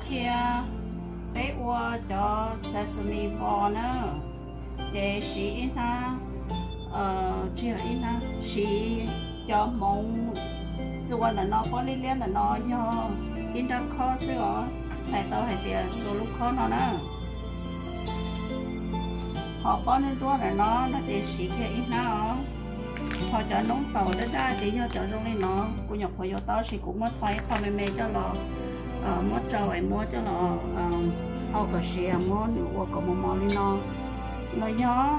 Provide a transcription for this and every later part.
Qhia peb ua cov sesame ball na, ces siv ib hnab, tsis yog ib hnab, siv cov hmoov txua ntawm no, pob liab liab ntawm no yog ib nrab khob xwb os, txhais tau hais tias txua lub khob no na. Ho pob ntsuab ntsuab ntawm no no ces siv kiag ib hnab os. Ho cov noob taum daj daj ces yog cov zoo li no, kuv nyuam qhuav yuav tau tab sis kuv muab tho ib qho me me coj los, muab tsau es muab coj los hau kom siav, muab nws ua kom mos mos li no. Los yog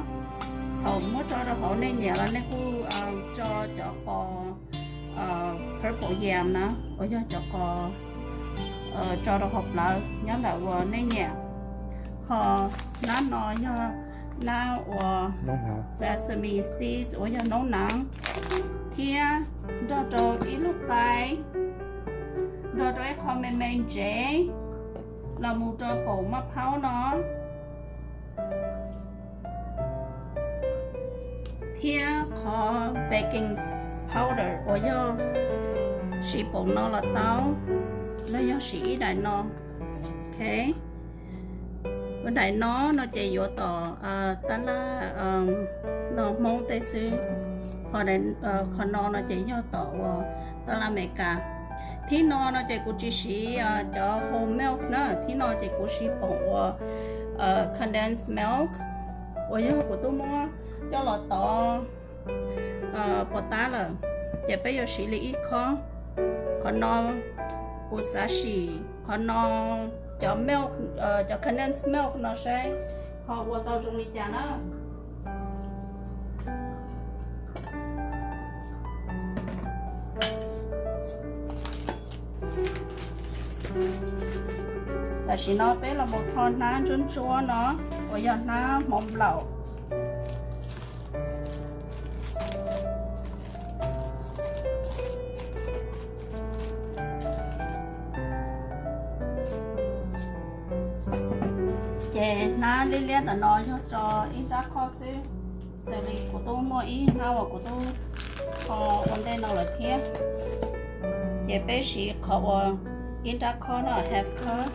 thaum muab tso rau hauv nej nyiam los nej kuj tso cov qos purple yam na, uas yog cov qos tso rau hauv plawv nyob ntawm uas nej nyiam. Ho nab no yog nab uas sesame seeds uas yog noob nab, thiab nrog rau ib lub qai, nrog rau ib qho me me ntsev los mus rau poom maj phaub no, thiab qhov baking powder uas yog siv poom no los tau, los yog siv ib daim no. Ok, ua daim no no ces yuav tom tab laj no Hmoob tej xwb, ho qhov no no ces yog tom uas tab laj Amelikas. Thib no no ces kuv tsis siv cov whole milk na, thib no ces kuv siv poom uas condensed milk uas yog kuv twb muab coj los tov pov tab lawm, ces peb yuav siv li ib khob. Qhov no kuv xav sim qhov no cov milk, cov condensed milk no saib ho ua tau zoo li cas na. Tam sim no peb los mus tho hnab ntsuab ntsuab no uas yog hnab hmoov nplaum. Ces hnab liab liab ntawm no yog tso ib nrab khob xwb, xws li kuv twb muaj ib hnab uas kuv twb tho ua ntej no lawm thiab. Ces peb siv qhov uas ib nrab khob no, half cup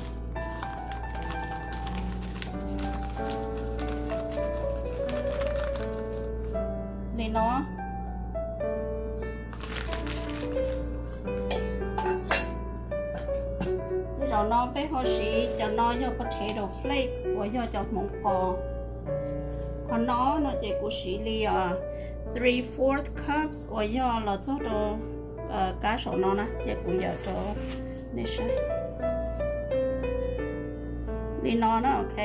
li no. Tej zaum no peb ho siv cov no yog potato flakes uas yog cov hmoov qos. Qhov no no ces kuv siv li three fourth cups uas yog los txog rau kab saum no na, ces kuv yawm rau nej saib li no na, ok.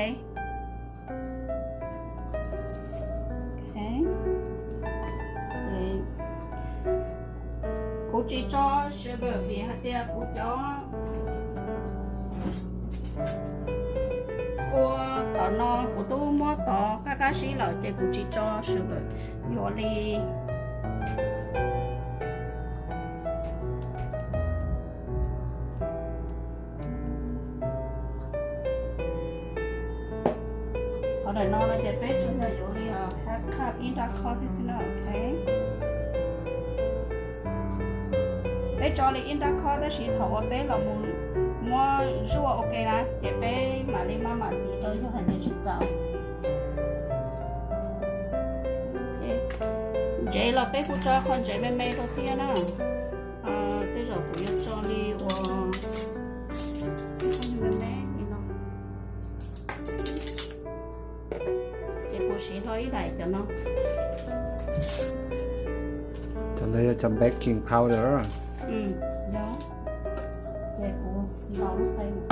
Kuv tsis tso sugar vim hais tias kuv cov kua tom no kuv twb muab tov qab qab sib lawm ces kuv tsis tso sugar. Yuav li Qhov daim no no ces peb tsuas yog yuav li half cup ib nrab khob thiab xwb na, ok. Peb tso li ib nrab khob tab sis thaum uas peb los mus muab zuaj ua ke na ces peb mam li maj mam ntxiv rau yog hais tias tsis txaus. Ntsev los peb kuj tso qhov ntsev me me rau thiab na. Tej zaum kuv yuav tso li uas me me li no. Ces kuv siv hlo ib daim cov no. Cov no yog cov baking powder. Yog. Ces kuv ntaus lub qe mus.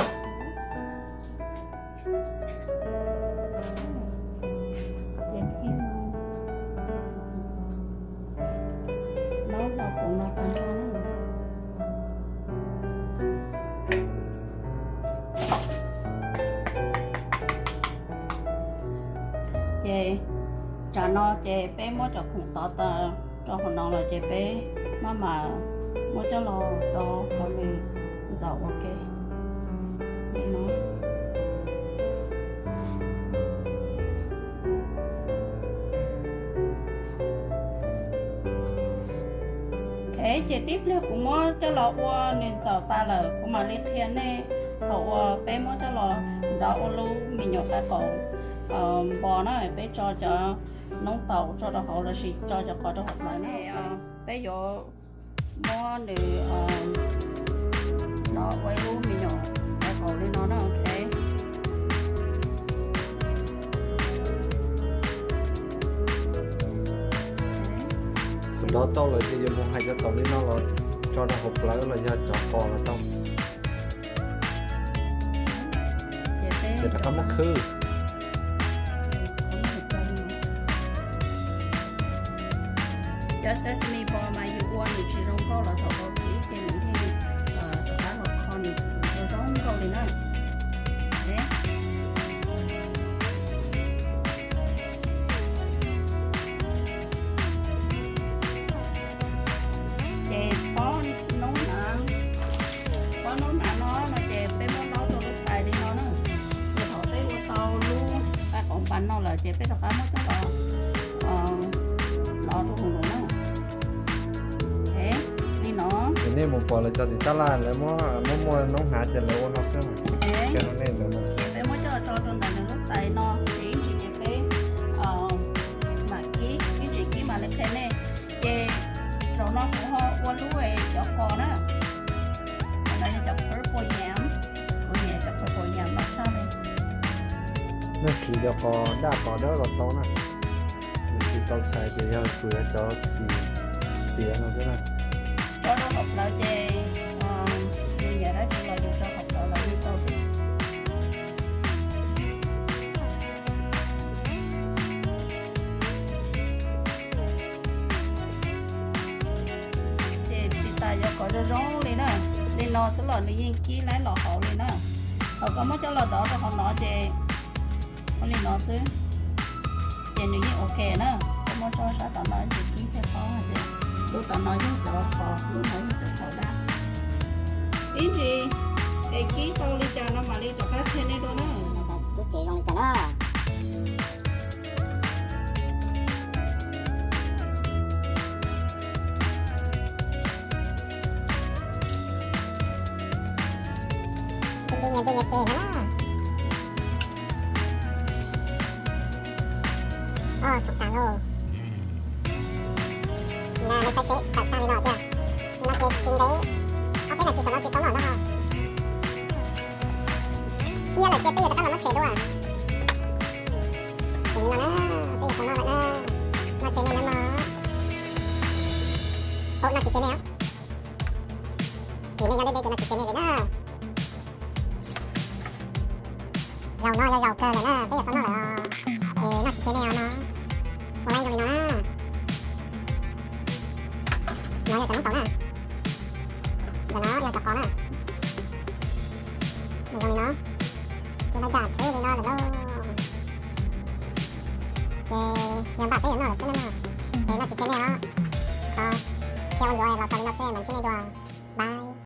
Ces thiab no, ntaus hlo kuv no tag nrho na. Ces tsam no ces peb muab cov khoom tov tas rau hauv no lawm ces peb maj mam muab coj los tov kom nws ntxaum ua ke li no. Ok, ces tib pliag kuv muab coj los ua nws ntxaum tas lawm kuv mam li qhia nej Thaum uas peb muab coj los nrov ua lub me nyuam qaib qaum npo na, peb tso cov noob taum tso rau hauv lossis tso cov qos rau hauv plawv na. Peb yuav muab nws nrov ua ib lub me nyuam qaib qaum li no na, ok. Thaum nrov tau lawm ces yuav mus hais cov taum li no los tso rau hauv plawv los yog cov qos los tau. Ces rov qab muab khwb. Cov sesame balls mas yus ua nws tsis zoo nkauj los thaum ua kiv ces nws yeej rov qab los kho nws zoo nkauj li na. Ces pob noob hnav, pob noob hnav no no ces peb muab laub rau lub tais li no na. Ces thaum peb ua tau lub qaib qaum npas no lawm ces peb rov qab muab coj los lov rau hauv no na. Li no. Ces nej mus pom lawv cov tim tab laj lawv muab, muab muaj noob hnav ces lawv ua no xwb. Ces peb muab coj tso rau ntawm nws lub tais no ces ib ntsis ces peb mam kib, ib ntsis kib mam li qhia nej. Ces zaum no kuv ho ua lub cov qos na. Cov no yog cov purple yam, kuv nyiam cov purple yam no tshaj li. Nej siv cov qos daj qos dawb los tau na. Nws tsis tau txhais ces yog tsuas yog cov xim xiav no xwb na. Tso rau hauv plawv ces yus nyiam dab tsi los yus tso hauv plawv los yeej tau xwb. Ces tsis tas yuav kom zoo zoo li na, li no xwb los nws yeej kib laib los hauv li na. Thaum koj muab coj los dov rau hauv no ces ua li no xwb, ces nws yeej ok na. Koj muab tso sab tom no ib ntsis kib thiaj paub hais tias lub tom no yog cov qos, lub no yog cov qos daj. Ib ntsis es kib tau li cas no mam li rov qab qhia nej dua na. Kib ces zoo li cas na. Nti nyias nti nyias ces no na. Os, tsoom tas lauj. Nws saib seb tawm tag li no tiag. No ces tsis ntev, ob peb nas this saum no ces tau noj na ho. Siab lawm ces peb yuav rov qab los muab tshem dua. Ces li no na, peb yuav tau noj lawm na. Noj tshem li no. Ua no tsis tshem me os. Vim nej nyob deb deb ces noj tsis tshem me li na. Zaum no yog zaum kawg lawm na, peb yuav tau noj lawm os. Es noj tsis tshem me os no. Ua laib zoo li no na. No yog cov noob taum na. Ntawm no yog cov qos na. Zoo li no. Ces no yam tsheb li no lawm lauj. Ces yog npaj peb yuav noj lawm xwb na no. Es noj tsis tshem me os. Qhov thiaj ua ntsuav los xaus li no xwb, mam ntsib nej dua. Bye.